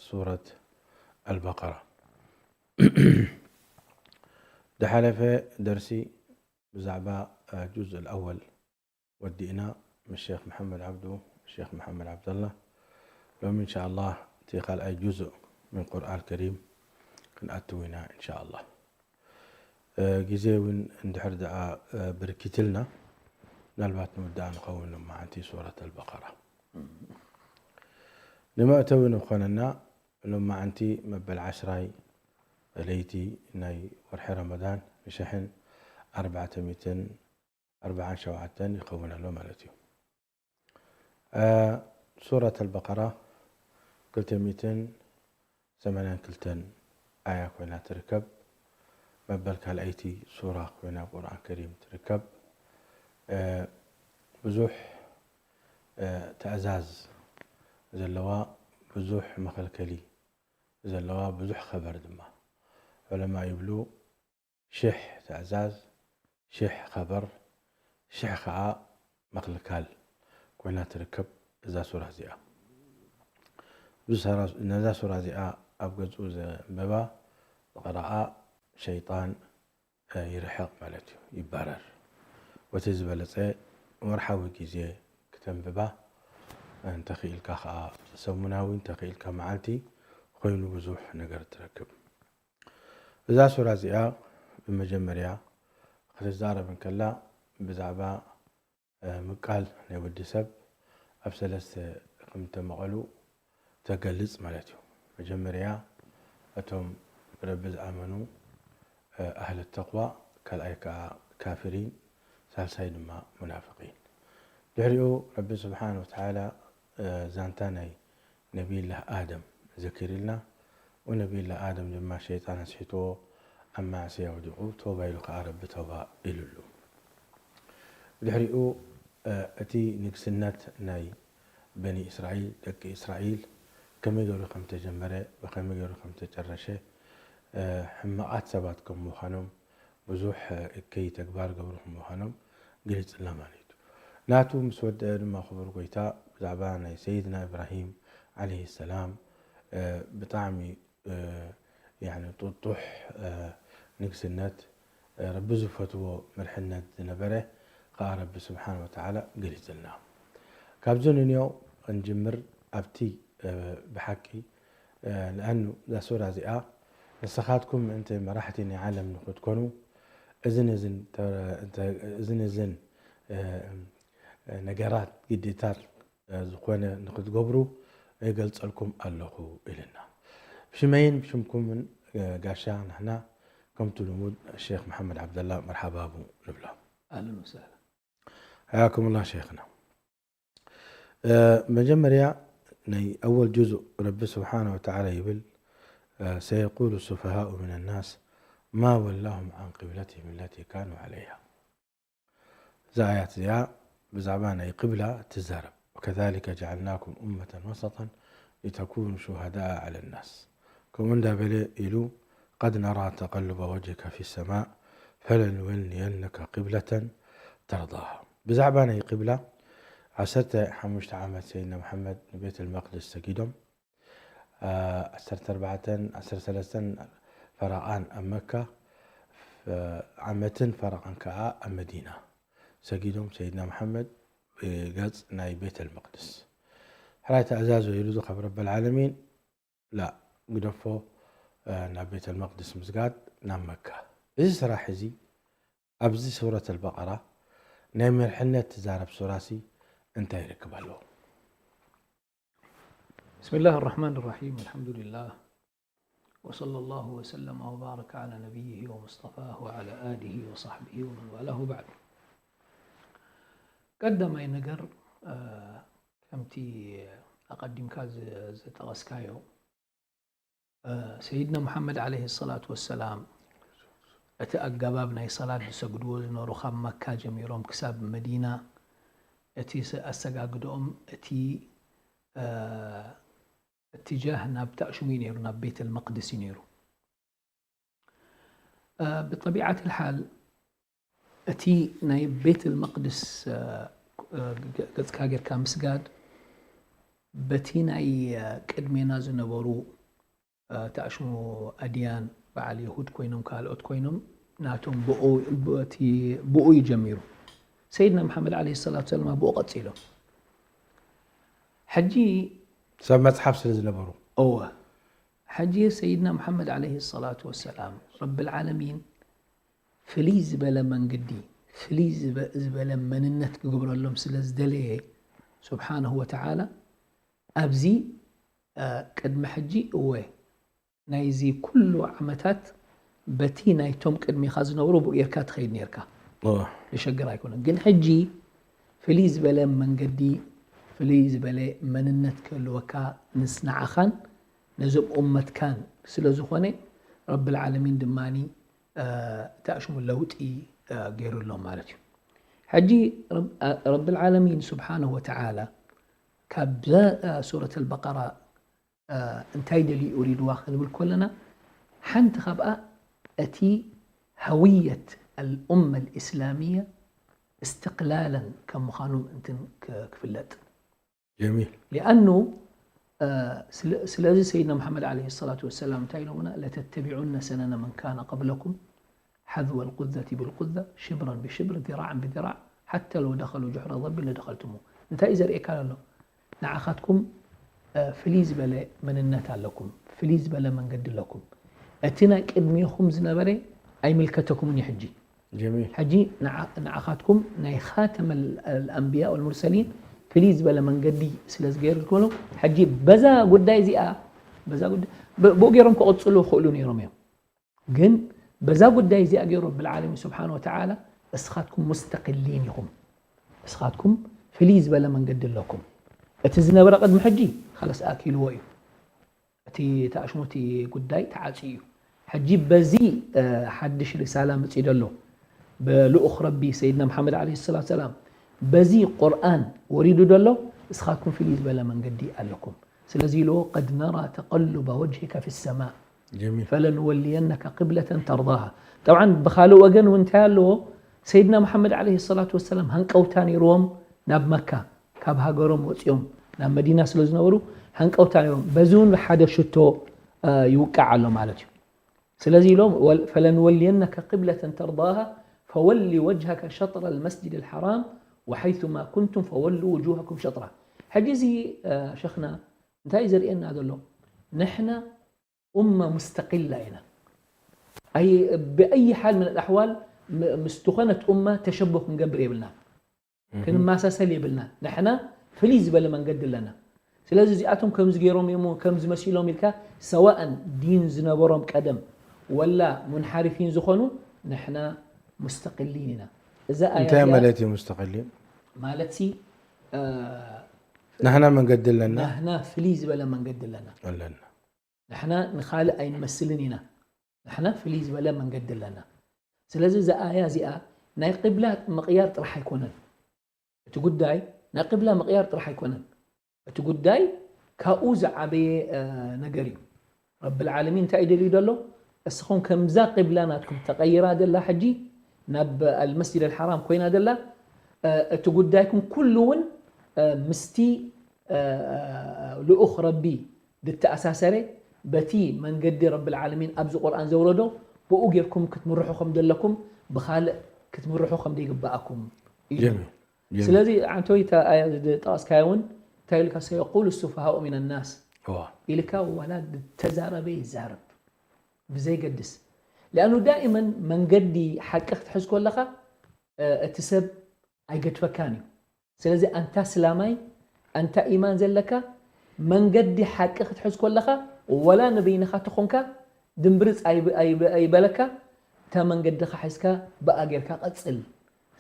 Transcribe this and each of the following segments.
ሱረት ኣልበቀራ። ዝሓለፈ ደርሲ ብዛዕባ ጁዝእ ኣወል ወዲእና ምስ ሼኽ መሓመድ ዓብዱ፣ ሼኽ መሓመድ ዓብደላ። ሎሚ እንሻ ኣላህ እቲ ካልኣይ ጁዝእ ምን ቁርኣን ከሪም ክንኣትው ኢና እንሻ ኣላህ። ግዜ እውን እንድሕር ደኣ ብርኪትልና፣ ምናልባት ንውዳእ ንኸውን ሎማዓንቲ ሱረት ኣልበቀራ። ንመእተዊ ንኾነና፣ ሎማዓንቲ መበል ዓስራይ ለይቲ ናይ ወርሒ ረመዳን ንሽሕን ኣርባዕተ ሚእትን ኣርባዓን ሸውዓተን ይኸውን ኣሎ ማለት እዩ። ሱረት ኣልበቀራ ክልተ ሚእትን ሰማንያን ክልተን ኣያ ኮይና ትርከብ። መበል ካልኣይቲ ሱራ ኮይና ኣብ ቁርኣን ከሪም ትርከብ። ብዙሕ ትእዛዝ ዘለዋ፣ ብዙሕ መኸልከሊ ዘለዋ፣ ብዙሕ ኸበር ድማ። ዑለማ ይብሉ ሽሕ ትእዛዝ፣ ሽሕ ኸበር፣ ሽሕ ኸዓ መኽልካል ኮይና ትርከብ እዛ ሱራ እዚኣ። ነዛ ሱራ እዚኣ ኣብ ገዝኡ ዘንበባ፣ ዝቐረኣ ሸይጣን ይርሕቕ ማለት እዩ፣ ይባረር። ወቲ ዝበለጸ ወርሓዊ ግዜ ክተንብባ፣ እንተኽኢልካ ኸዓ ሰሙናዊ፣ እንተኽኢልካ መዓልቲ ኮይኑ ብዙሕ ነገር ትረክብ። እዛ ሱራ እዚኣ ብመጀመርያ ክትዛረብ እንከላ ብዛዕባ ምቃል ናይ ወዲ ሰብ ኣብ ሰለስተ ከም እተመቐሉ ተገልጽ ማለት እዩ። መጀመርያ እቶም ብረቢ ዝኣመኑ ኣህለ ተቕዋ፣ ካልኣይ ከኣ ካፍሪን፣ ሳልሳይ ድማ ሙናፍቒን። ድሕሪኡ ረቢ ስብሓን ወተዓላ ዛንታ ናይ ነቢይላህ ኣደም ዘኪርልና፣ ወነቢይላህ ኣደም ድማ ሸይጣን ኣስሒትዎ ኣብ ማዕስያ ወዲቑ፣ ተውባ ኢሉ ከኣ ረቢ ተውባ ኢሉሉ። ብድሕሪኡ እቲ ንግስነት ናይ በኒ እስራኤል፣ ደቂ እስራኤል፣ ከመይ ገይሩ ከም ተጀመረ፣ ብኸመይ ገይሩ ከም ተጨረሸ፣ ሕማቓት ሰባት ከም ምዃኖም፣ ብዙሕ እከይ ተግባር ገብሩ ከም ምዃኖም ገሊጽልና ማለት እዩ። ናቱ ምስ ወደአ ድማ ክቡር ጎይታ ብዛዕባ ናይ ሰይድና ኢብራሂም ዓለይሂ ሰላም ብጣዕሚ ያኒ ጥጡሕ ንግስነት፣ ረቢ ዝፈትዎ መርሕነት ዝነበረ ከኣ ረቢ ስብሓን ወተዓላ ገሊጽልና። ካብዚ ንንዮ ክንጅምር ኣብቲ ብሓቂ፣ ለኣኑ እዛ ሱራ እዚኣ ንስኻትኩም ምእንቲ መራሕቲ ናይ ዓለም ንኽትኮኑ እዝን እዝን ተ-፣ እተ-፣ እዝን እዝን ነገራት ግዴታት ዝኾነ ንኽትገብሩ እገልጸልኩም ኣለኹ ኢልና። ብሽመይን ብሽምኩምን ጋሻ ንሕና ከምቲ ልሙድ ሼኽ መሓመድ ዓብደላ መርሓባቡ ንብሎ። ኣህለን ወሰህለን። ሓያኩም ላህ ሼኽና። መጀመርያ ናይ ኣወል ጁዙእ ረቢ ስብሓነ ወተዓላ ይብል፣ ሰየቁሉ ሱፈሃኡ ሚነ ናስ ማ ወላሁም ዓን ቂብለቲሂም ለቲ ካኑ ዓለይሃ። እዛ ኣያት እዚኣ ብዛዕባ ናይ ቂብላ ትዛረብ። ወከዛሊከ ጀዓልናኩም ኡመተን ወሰጠን ሊተኩኑ ሹሃዳኣ ዓለ ናስ። ከምኡ እንዳበለ ኢሉ፣ ቀድ ነራ ተቀሉበ ወጅህከ ፊ ሰማእ ፈለንወልየነከ ቂብለተን ተርዳሃ። ብዛዕባ ናይ ቂብላ ዓሰርተ ሓሙሽተ ዓመት ሰይድና መሓመድ ንቤት ልመቅድስ ሰጊዶም፣ ዓሰርተ ኣርባዕተን ዓሰርተ ሰለስተን ፈረቓን ኣብ መካ፣ ዓመትን ፈረቓን ከኣ ኣብ መዲና ሰጊዶም ሰይድና መሓመድ ብገጽ ናይ ቤተል መቅድስ። ሕራይ ተኣዛዞ ኢሉ ካብ ረበል ዓለሚን፣ ላ ግደፎ፣ ናብ ቤተል መቅድስ ምስጋድ ናብ መካ። እዚ ስራሕ እዚ ኣብዚ ሱረት ኣልበቀራ ናይ መርሕነት ትዛረብ ሱራሲ እንታይ ይርክብ ኣለዎ? بسم الله الرحمن الرحيم. الحمد لله. وصلى الله وسلم وبارك على نبيه ومصطفاه وعلى آله وصحبه ومن والاه وبعد. ቀዳማይ ነገር፣ እ፣ ከምቲ ኣቐዲምካ ዝ-፣ ዝጠቐስካዮ፣ እ፣ ሰይድና ሙሓመድ ዓለይሂ ሰላቱ ወሰላም እቲ ኣገባብ ናይ ሰላት ዝሰግድዎ ዝነበሩ ካብ መካ ጀሚሮም ክሳብ መዲና እቲ ሰ-፣ ኣሰጋግድኦም እቲ፣ እ፣ እትጃህ ናብታ ሽሙ እዩ ነይሩ፣ ናብ ቤተል መቅድስ እዩ ነይሩ። እ፣ ብጠቢዓት ልሓል እቲ ናይ ቤተል መቅድስ፣ እ፣ እ፣ ገ-፣ ገጽካ ጌርካ ምስጋድ በቲ ናይ ቅድሜና ዝነበሩ ተኣሽሙ ኣድያን በዓል የሁድ ኮይኖም ካልኦት ኮይኖም ናቶም ብኡ እዩ ጀሚሩ። ሰይድና መሓመድ ዓለይሂ ሰላቱ ሰላም ብኡ ቀፂሎም። ሕጂ ሰብ መፅሓፍ ስለ ዝነበሩ እወ ሕጂ ሰይድና መሓመድ ዓለይሂ ሰላቱ ወሰላም ረብል ዓለሚን ፍልይ ዝበለ መንገዲ ፍልይ ዝበለ መንነት ክግብረሎም ስለ ዝደለየ ስብሓንሁ ወተዓላ ኣብዚ ቅድሚ ሕጂ እወ ናይዚ ኩሉ ዓመታት በቲ ናይቶም ቅድሚኻ ዝነብሩ ብኡ ጌርካ ትኸይድ ኔርካ። ዝሸግር ኣይኮነን። ግን ሕጂ ፍልይ ዝበለ መንገዲ ፍልይ ዝበለ መንነት ክህልወካ ምስ ንዓኻን ነዞም ኡመትካን ስለ ዝኾነ ረብል ዓለሚን ድማ ተኣሽሙ ለውጢ ገይሩሎም ማለት እዩ። ሕጂ ረብል ዓለሚን ስብሓንሁ ወተዓላ ካብ ሱረት ኣልበቀራ እንታይ ደልዩ ውሪድዋ ክንብል ከለና ሓንቲ ካብኣ እቲ هوية الأمة الإسلامية استقلالا ከም ምዃኑ ምእንትን ክፍለጥ ጀሚል لأنه ስለዚ ሰይድና መሓመድ ዓለይሂ ሰላቱ ወሰላም እንታይ ኢሎምና لتتبعن سنن من كان قبلكم حذو القذة بالقذة شبرا بشبر ذراعا بذراع حتى لو دخلوا جحر ضب لدخلتموه እንታይ እዩ ዘርእየካ ዘሎ ንዓኻትኩም ፍልይ ዝበለ መንነት ኣለኩም ፍልይ ዝበለ መንገዲ ኣለኩም እቲ ናይ ቅድሚኹም ዝነበረ ኣይምልከተኩምን እዩ ሕጂ ጀሚል ሕጂ ንዓኻትኩም ናይ خاتم الأنبياء والمرسلين ፍልይ ዝበለ መንገዲ ስለ ዝገይርኩሉ ሕጂ በዛ ጉዳይ እዚኣ በዛ ጉዳይ ብኡ ገይሮም ክቕፅሉ ይኽእሉ ነይሮም እዮም ግን በዛ ጉዳይ እዚኣ ገይሩ ረብል ዓለሚን ስብሓን ወተዓላ እስኻትኩም ሙስተቅሊን ኢኹም እስኻትኩም ፍልይ ዝበለ መንገዲ ኣለኩም እቲ ዝነበረ ቅድሚ ሕጂ ካለስ ኣኪልዎ እዩ እቲ ተኣሽሙቲ ጉዳይ ተዓፅዩ እዩ ሕጂ በዚ ሓድሽ ሪሳላ መፅኡ ደሎ ብልኡኽ ረቢ ሰይድና መሓመድ ዓለይሂ ሰላቱ ሰላም በዚ ቁርኣን ወሪዱ ደሎ እስኻትኩም ፍልይ ዝበለ መንገዲ ኣለኩም ስለዚ ኢልዎ قد نرى تقلب وجهك في السماء ጀሚል فلنولينك قبلة ترضاها طبعا ብኻልእ ወገን እውን እንታይ ኣለዎ ሰይድና መሓመድ ዓለይሂ ሰላቱ ወሰላም ሃንቀውታ ነይርዎም ናብ መካ ካብ ሃገሮም ወፂኦም ናብ መዲና ስለ ዝነበሩ ሃንቀውታ ነይሮም በዚ እውን ሓደ ሽቶ ይውቃዕ ኣሎ ማለት እዩ ስለዚ ኢሎም فلنولينك قبلة ترضاها فول وجهك شطر المسجد الحرام وحيث ما كنتم فولوا وجوهكم شطره ሕጂ እዚ ሸኽና እንታይ እዩ ዘርእየና ዘሎ ንሕና ኡማ ሙስተቂላ ኢና ብኣይ ሓል ምን ኣሕዋል ምስ ዝኾነት ኡማ ተሸብህ ክንገብር የብልና ክንመሳሰል የብልና ንሕና ፍልይ ዝበለ መንገዲ ኣለና ስለዚ እዚኣቶም ከምዚ ገይሮም እዮም ከምዚ መሲሎም ኢልካ ሰዋእን ዲን ዝነበሮም ቀደም ወላ ሙንሓሪፊን ዝኾኑ ንሕና ሙስተቅሊን ኢና እዛ እንታይ ማለት እዩ ሙስተቅሊን ማለት ንሕና መንገዲ ኣለና ንሕና ፍልይ ዝበለ መንገዲ ኣለና ኣለና ንሕና ንኻልእ ኣይንመስልን ኢና ንሕና ፍልይ ዝበለ መንገዲ ኣለና ስለዚ እዛ ኣያ እዚኣ ናይ ቅብላ ምቕያር ጥራሕ ኣይኮነን እቲ ጉዳይ ናይ ቅብላ ምቕያር ጥራሕ ኣይኮነን እቲ ጉዳይ ካብኡ ዝዓበየ ነገር እዩ ረብል ዓለሚን እንታይ እዩ ደልዩ ዘሎ እስኹም ከምዛ ቅብላ ናትኩም ተቐይራ ደላ ሕጂ ናብ ኣልመስጅድ ኣልሓራም ኮይና ደላ እቲ ጉዳይኩም ኩሉ እውን ምስቲ ልኡኽ ረቢ ዝተኣሳሰረ በቲ መንገዲ ረብል ዓለሚን ኣብዚ ቁርኣን ዘውረዶ ብኡ ጌርኩም ክትምርሑ ከም ዘለኩም ብኻልእ ክትምርሑ ከም ዘይግበኣኩም እዩ ጀሚል ጀሚል ስለዚ ዓንተወይ እታ ኣያ ዝጠቐስካዮ እውን እንታይ ኢልካ ሰየቁሉ ሱፍሃኡ ሚን ናስ እዋ ኢልካ ዋላ ዝተዛረበ ይዛረብ ብዘይገድስ ሊኣኑ ዳእመን መንገዲ ሓቂ ክትሕዝ ከለኻ እቲ ሰብ ኣይገድፈካን እዩ ስለዚ ኣንታ ስላማይ ኣንታ ኢማን ዘለካ መንገዲ ሓቂ ክትሕዝ ከለኻ ወላ ንበይንኻ ተኾንካ ድምብርፅ ኣይበለካ እታ መንገድኻ ሒዝካ ብኣ ጌርካ ቀፅል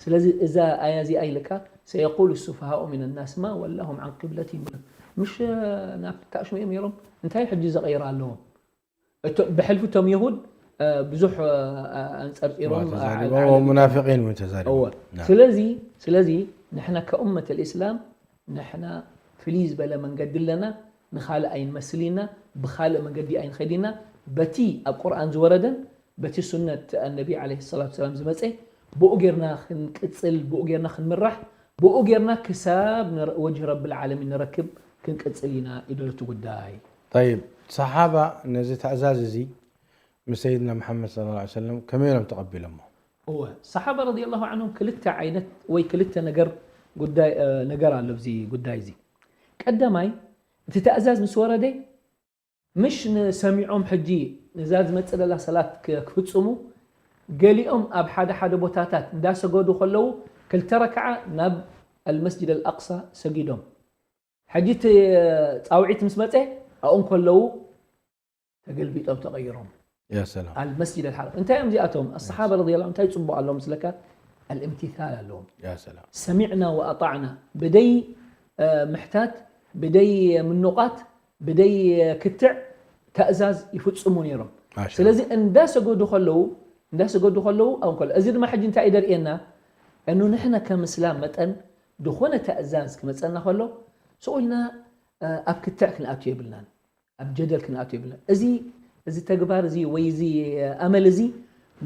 ስለዚ እዛ ኣያ እዚኣ ኢልካ ሰየቁሉ ሱፍሃኡ ምን ናስ ማ ወላሁም ዓን ቅብለትህም ምሽ ናብ ታእሽሙ እዮም ነይሮም እንታይ ሕጂ ዘቐይራ ኣለዎም ብሕልፊ እቶም የሁድ ብዙሕ ኣንፀርፂሮም ሙናፊቂን እውን ተዛሪቦም ስለዚ ስለዚ ንሕና ከኡመት ልእስላም ንሕና ፍልይ ዝበለ መንገዲ ኣለና ንኻልእ ኣይንመስል ኢና ብኻልእ መንገዲ ኣይንኸድ ኢና በቲ ኣብ ቁርኣን ዝወረደን በቲ ሱነት ኣነቢ ለ ሰላት ሰላም ዝመፀ ብኡ ጌርና ክንቅፅል ብኡ ጌርና ክንምራሕ ብኡ ጌርና ክሳብ ወጅህ ረቢ ልዓለሚን ንረክብ ክንቅጽል ኢና ይደለቱ ጉዳይ። طيب፣ ሰሓባ ነዚ ትእዛዝ እዚ ምስ ሰይድና መሓመድ صلى الله عليه وسلم ከመይ ኢሎም ተቐቢሎሞ? እወ፣ ሰሓባ ረዲየላሁ ዐንሁም ክልተ ዓይነት ወይ ክልተ ነገር ጉዳይ፣ እ፣ ነገር ኣሎ ኣብዚ ጉዳይ እዚ። ቀዳማይ፣ እቲ ትእዛዝ ምስ ወረደ፣ ምሽ ንሰሚዖም ሕጂ ነዛ ዝመጽእ ዘላ ሰላት ክ-፣ ክፍጽሙ፣ ገሊኦም ኣብ ሓደ ሓደ ቦታታት እንዳሰገዱ ከለዉ፣ ክልተ ረክዓ ናብ ኣልመስጅድ ኣልኣቅሳ ሰጊዶም። ሕጂ እቲ ጻውዒት ምስ መጸ፣ ኣብኡ ከለዉ ተገልቢጦም ተቐይሮም። يا سلام. ኣልመስጅድ ኣልሓራም። እንታይ እዮም እዚኣቶም? ኣሰሓባ ረዲየላሁ ዐንሁም እንታይ ጽቡቕ ኣለዎም ምስለካ? ኣልእምቲታል ኣለዎም። يا سلام. ሰሚዕና ወኣጣዕና፣ ብደይ፣ እ፣ ምሕታት፣ ብደይ ምኑቓት፣ ብደይ ክትዕ ተእዛዝ ይፍጽሙ ነይሮም። ማሻ ስለዚ እንዳሰገዱ ከለዉ፣ እንዳሰገዱ ከለዉ፣ ኣው ከሎ፣ እዚ ድማ ሕጂ እንታይ ደርእየና? እኑ ንሕና ከም እስላም መጠን ዝኾነ ተእዛዝ ክመጸና ከሎ፣ ስኡልና፣ እ፣ ኣብ ክትዕ ክንኣቱ የብልናን። ኣብ ጀደል ክንኣቱ የብልናን። እዚ፣ እዚ ተግባር እዚ ወይ እዚ፣ እ፣ ኣመል እዚ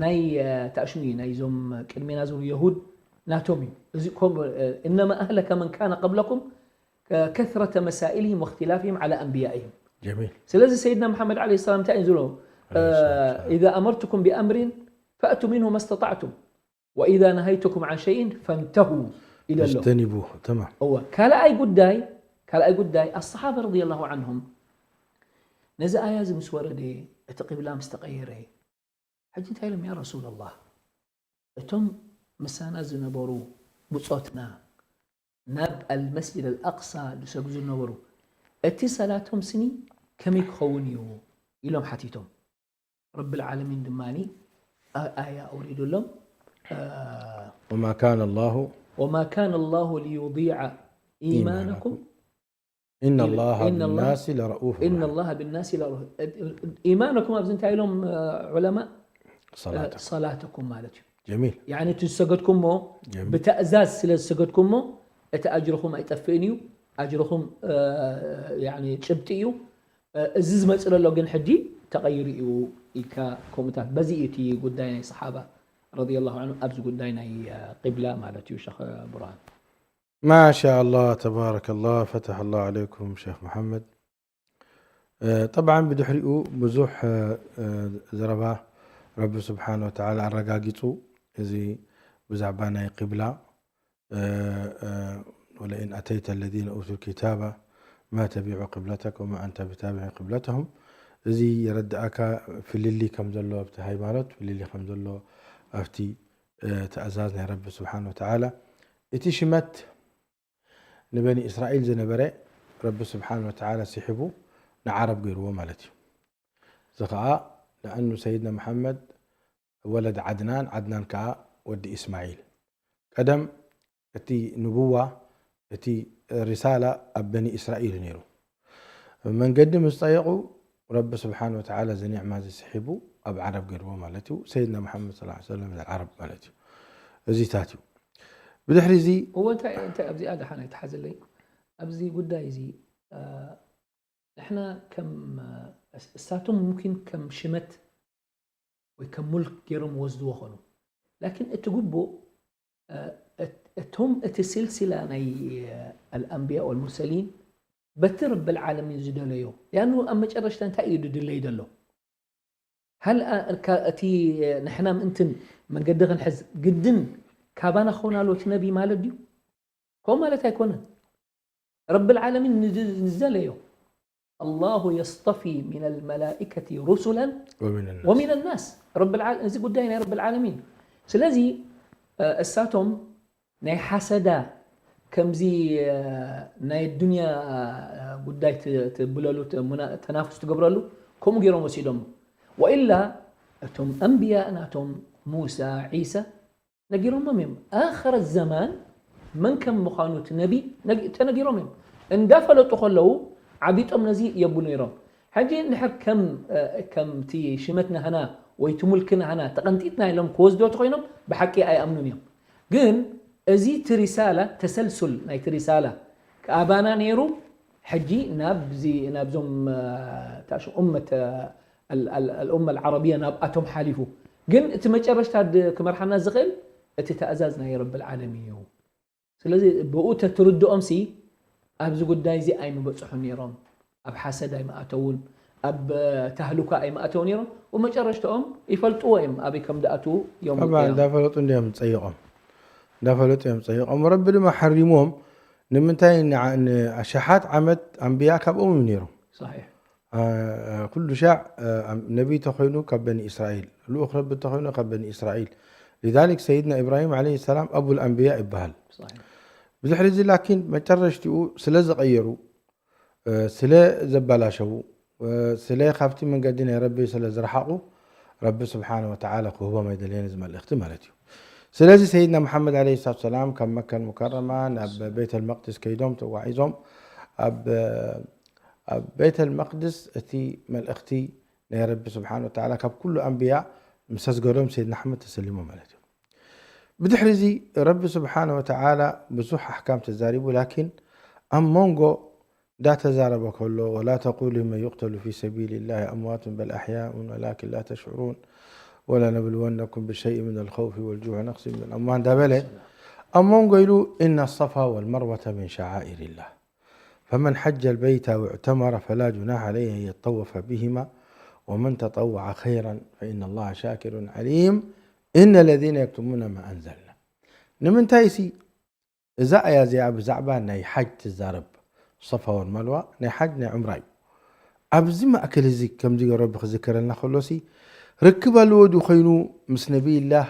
ናይ፣ እ፣ ታሽሙ እዩ፣ ናይዞም ቅድሜና ዝብሉ የሁድ ናቶም እዩ። እዚ ከምኡ፣ እ፣ إنما أهلك من كان قبلكم كثرة مسائلهم واختلافهم على أنبيائهم. جميل. ስለዚ ሰይድና መሓመድ ዓለይሂ ሰላም እንታይ እዩ ዝብሎ? عليه الصلاة والسلام. إذا أمرتكم بأمر فأتوا منه ما استطعتم وإذا نهيتكم عن شيء فانتهوا ኢሉ ኣሎ። اجتنبوه. تمام. እወ፣ ካልኣይ ጉዳይ፣ ካልኣይ ጉዳይ ኣሰሓባ ረዲየላሁ ዐንሁም ነዚ ኣያ እዚ ምስ ወረደ፣ እቲ ቂብላ ምስ ተቐየረ፣ ሕጂ እንታይ ኢሎም? ያ ረሱለላህ፣ እቶም ምሳና ዝነበሩ ብጾትና ናብ ኣልመስጅድ ኣልኣቅሳ ዝሰግዱ ዝነበሩ፣ እቲ ሰላቶም ስኒ ከመይ ክኸውን እዩ? ኢሎም ሓቲቶም። ረብል ዓለሚን ድማ ኣ-፣ ኣያ ኣውሪዱሎም። እ፣ وما كان الله وما كان الله ليضيع إيمانكم إن إن الله الله بالناس لرؤوف إن رحيم. الله بالناس لرؤوف. ኢማነኩም ኣብዚ እንታይ ኢሎም፣ እ፣ ዑለማ? صلاتكم. ሰላተኩም ማለት እዩ። جميل. ያኒ እቲ ዝሰገድኩሞ ጀሚል። ብተእዛዝ ስለ ዝሰገድኩሞ እቲ ኣጅርኹም ኣይጠፍእን እዩ። ኣጅርኹም፣ እ፣ ያኒ ጭብጢ እዩ። እ፣ እዚ ዝመጽእ ዘሎ ግን ሕጂ ተቐይሩ እዩ ኢልካ ከምኡታት። በዚ እዩ እቲ ጉዳይ ናይ ሰሓባ ረዲየላሁ ዐንሁ ኣብዚ ጉዳይ ናይ፣ እ፣ ቂብላ ማለት እዩ ሸኽ ቡርሃን። ما شاء الله، تبارك الله، فتح الله عليكم شيخ محمد. እ፣ طبعا ብድሕሪኡ ብዙሕ፣ እ፣ እ፣ ዘረባ ረቢ ስብሓን ወተዓላ ኣረጋጊጹ። እዚ ብዛዕባ ናይ ቂብላ፣ እ፣ እ፣ ولئن أتيت الذين أوتوا الكتاب ما تبعوا قبلتك وما أنت بتابع قبلتهم። እዚ የረድኣካ ፍልሊ ከም ዘሎ ኣብቲ ሃይማኖት፣ ፍልሊ ከም ዘሎ ኣብቲ፣ እ፣ ትእዛዝ ናይ ረቢ ስብሓን ወተዓላ። እቲ ሽመት ንበኒ እስራኤል ዝነበረ ረቢ ስብሓን ወተዓላ ስሒቡ ንዓረብ ገይርዎ ማለት እዩ። እዚ ከዓ ንኣኑ ሰይድና መሓመድ ወለድ ዓድናን፣ ዓድናን ከዓ ወዲ እስማዒል። ቀደም እቲ ንቡዋ፣ እቲ ሪሳላ ኣብ በኒ እስራኤል እዩ ነይሩ። መንገዲ ምስ ጠየቑ ረቢ ስብሓን ወተዓላ እዚ ኒዕማ እዚ ስሒቡ ኣብ ዓረብ ገይርዎ ማለት እዩ። ሰይድና መሓመድ ሰለላሁ ዐለይሂ ወሰለም ዓረብ ማለት እዩ። እዚታት እዩ። ብድሕሪ እዚ እወ እንታይ እንታይ ኣብዚኣ ደሓን ኣይትሓዘለይ። ኣብዚ ጉዳይ እዚ፣ እ፣ ንሕና ከም፣ እ፣ እሳቶም ሙምኪን ከም ሽመት ወይ ከም ሙልክ ገይሮም ወስድዎ ኾኑ። ላኪን እቲ ግቡእ፣ እ፣ እት-፣ እቶም እቲ ስልሲላ ናይ፣ እ፣ ኣልኣንብያ ወልሙርሰሊን በቲ ረብል ዓለሚን ዝደለዮ። ሊኣኑ ኣብ መጨረሽታ እንታይ እዩ ድድለይ ዘሎ? ሃል ኣ-፣ እካ-፣ እቲ፣ እ፣ ንሕና ምእንትን መንገዲ ክንሕዝ ግድን ካባና ክኸውን ኣለዎ እቲ ነቢ ማለት ድዩ? ከምኡ ማለት ኣይኮነን። ረብል ዓለሚን ንዝ-፣ ንዝደለዮ። الله يصطفي من الملائكة رسلا ومن الناس. ومن الناس. ረብል ዓለ-፣ እዚ ጉዳይ ናይ ረብል ዓለሚን። ስለዚ፣ እ፣ እሳቶም ናይ ሓሰዳ ከምዚ፣ እ፣ ናይ ዱንያ፣ እ፣ ጉዳይ ት-፣ ትብለሉ፣ ት-፣ ሙና-፣ ተናፍስ ትገብረሉ፣ ከምኡ ገይሮም ወሲዶም። ወኢላ እቶም ኣንብያ ናቶም ሙሳ፣ ዒሳ ነጊሮሞም እዮም። ኣኸረ ዘማን መን ከም ምዃኑ እቲ ነቢ ነጊ-፣ ተነጊሮም እዮም። እንዳፈለጡ ከለዉ ዓቢጦም ነዚ የብሉ ነይሮም። ሕጂ እንድሕር ከም፣ እ፣ ከምቲ ሽመት ናህና ወይ እቲ ሙልኪ ናህና ተቐንጢጥና ኢሎም ክወስዶ ተኾይኖም ብሓቂ ኣይኣምኑን እዮም። ግን እዚ እቲ ሪሳላ፣ ተሰልሱል ናይቲ ሪሳላ ከኣባና ነይሩ። ሕጂ ናብዚ፣ ናብዞም፣ እ፣ ታሽ-፣ ኡመት፣ እ፣ ኣል-፣ ኣል-፣ ኣልኡመ ኣልዓረብያ ናብኣቶም ሓሊፉ። ግን እቲ መጨረሽታ ድ-፣ ክመርሓና ዝኽእል እቲ ተእዛዝ ናይ ረብል ዓለሚን እዩ። ስለዚ ብኡ ተትርድኦም ሲ ኣብዚ ጉዳይ እዚ ኣይምበጽሑን ነይሮም። ኣብ ሓሰድ ኣይምኣተውን፣ ኣብ ታህሉካ ኣይምኣተው ነይሮም። ወመጨረሽታኦም ይፈልጥዎ እዮም ኣበይ ከም ድኣትዉ ዮም ጠብዓ እንዳፈለጡ እንዲዮም ፀይቆም እንዳፈለጡ እዮም ፀይቆም ረቢ ድማ ሓሪሞም ንምንታይ ንዓ- ንኣሽሓት ዓመት ኣንብያ ካብኦም እዩ ነይሮም صحيح ኩሉ ሻዕ ነቢይ ተኮይኑ ካብ በኒ እስራኤል ልኡክ ረቢ ተኮይኑ ካብ በኒ እስራኤል لذلك سيدنا إبراهيم عليه السلام أبو الأنبياء ይበሃል صحيح ብድሕሪ እዚ ላኪን መጨረሽቲኡ ስለ ዝቐየሩ ስለ ዘበላሸዉ ስለ ካብቲ መንገዲ ናይ ረቢ ስለ ዝረሓቑ ረቢ ስብሓነ ወተዓላ ክህቦም ኣይደለየን እዚ መልእኽቲ ማለት እዩ ስለዚ ሰይድና መሓመድ ዓለይሂ ሰላቱ ሰላም ካብ መካ ሙከረማ ናብ ቤተል መቅድስ ከይዶም ተጓዒዞም ኣብ ኣብ ቤተል መቅድስ እቲ መልእኽቲ ናይ ረቢ ስብሓነ ወተዓላ ካብ ኩሉ ኣንብያ ምስ ኣስገዶም ሰይድና ኣሕመድ ተሰሊሞም ማለት እዩ ብድሕሪ እዚ ረቢ ስብሓነ ወተዓላ ብዙሕ ኣሕካም ተዛሪቡ ላኪን ኣብ መንጎ እንዳተዛረበ ከሎ ولا تقولوا لمن يقتل في سبيل الله أموات بل أحياء ولكن لا تشعرون ولنبلونكم بشيء من الخوف والجوع ونقص من الأموال እንዳበለ ኣብ መንጎ ኢሉ إن الصفا والمروة من شعائر الله فمن حج البيت أو اعتمر فلا جناح عليه أن يطوف بهما ومن تطوع خيرا فإن الله شاكر عليم إن الذين يكتمون ما أنزلنا ንምንታይ ሲ እዛ ኣያ እዚኣ ብዛዕባ ናይ ሓጅ ትዛረብ ሰፋ ወል መርዋ ናይ ሓጅ ናይ ዑምራ እዩ ኣብዚ ማእከል እዚ ከምዚ ረቢ ክዝከረልና ከሎሲ ርክብ ኣለዎ ድዩ ኮይኑ ምስ ነቢይላህ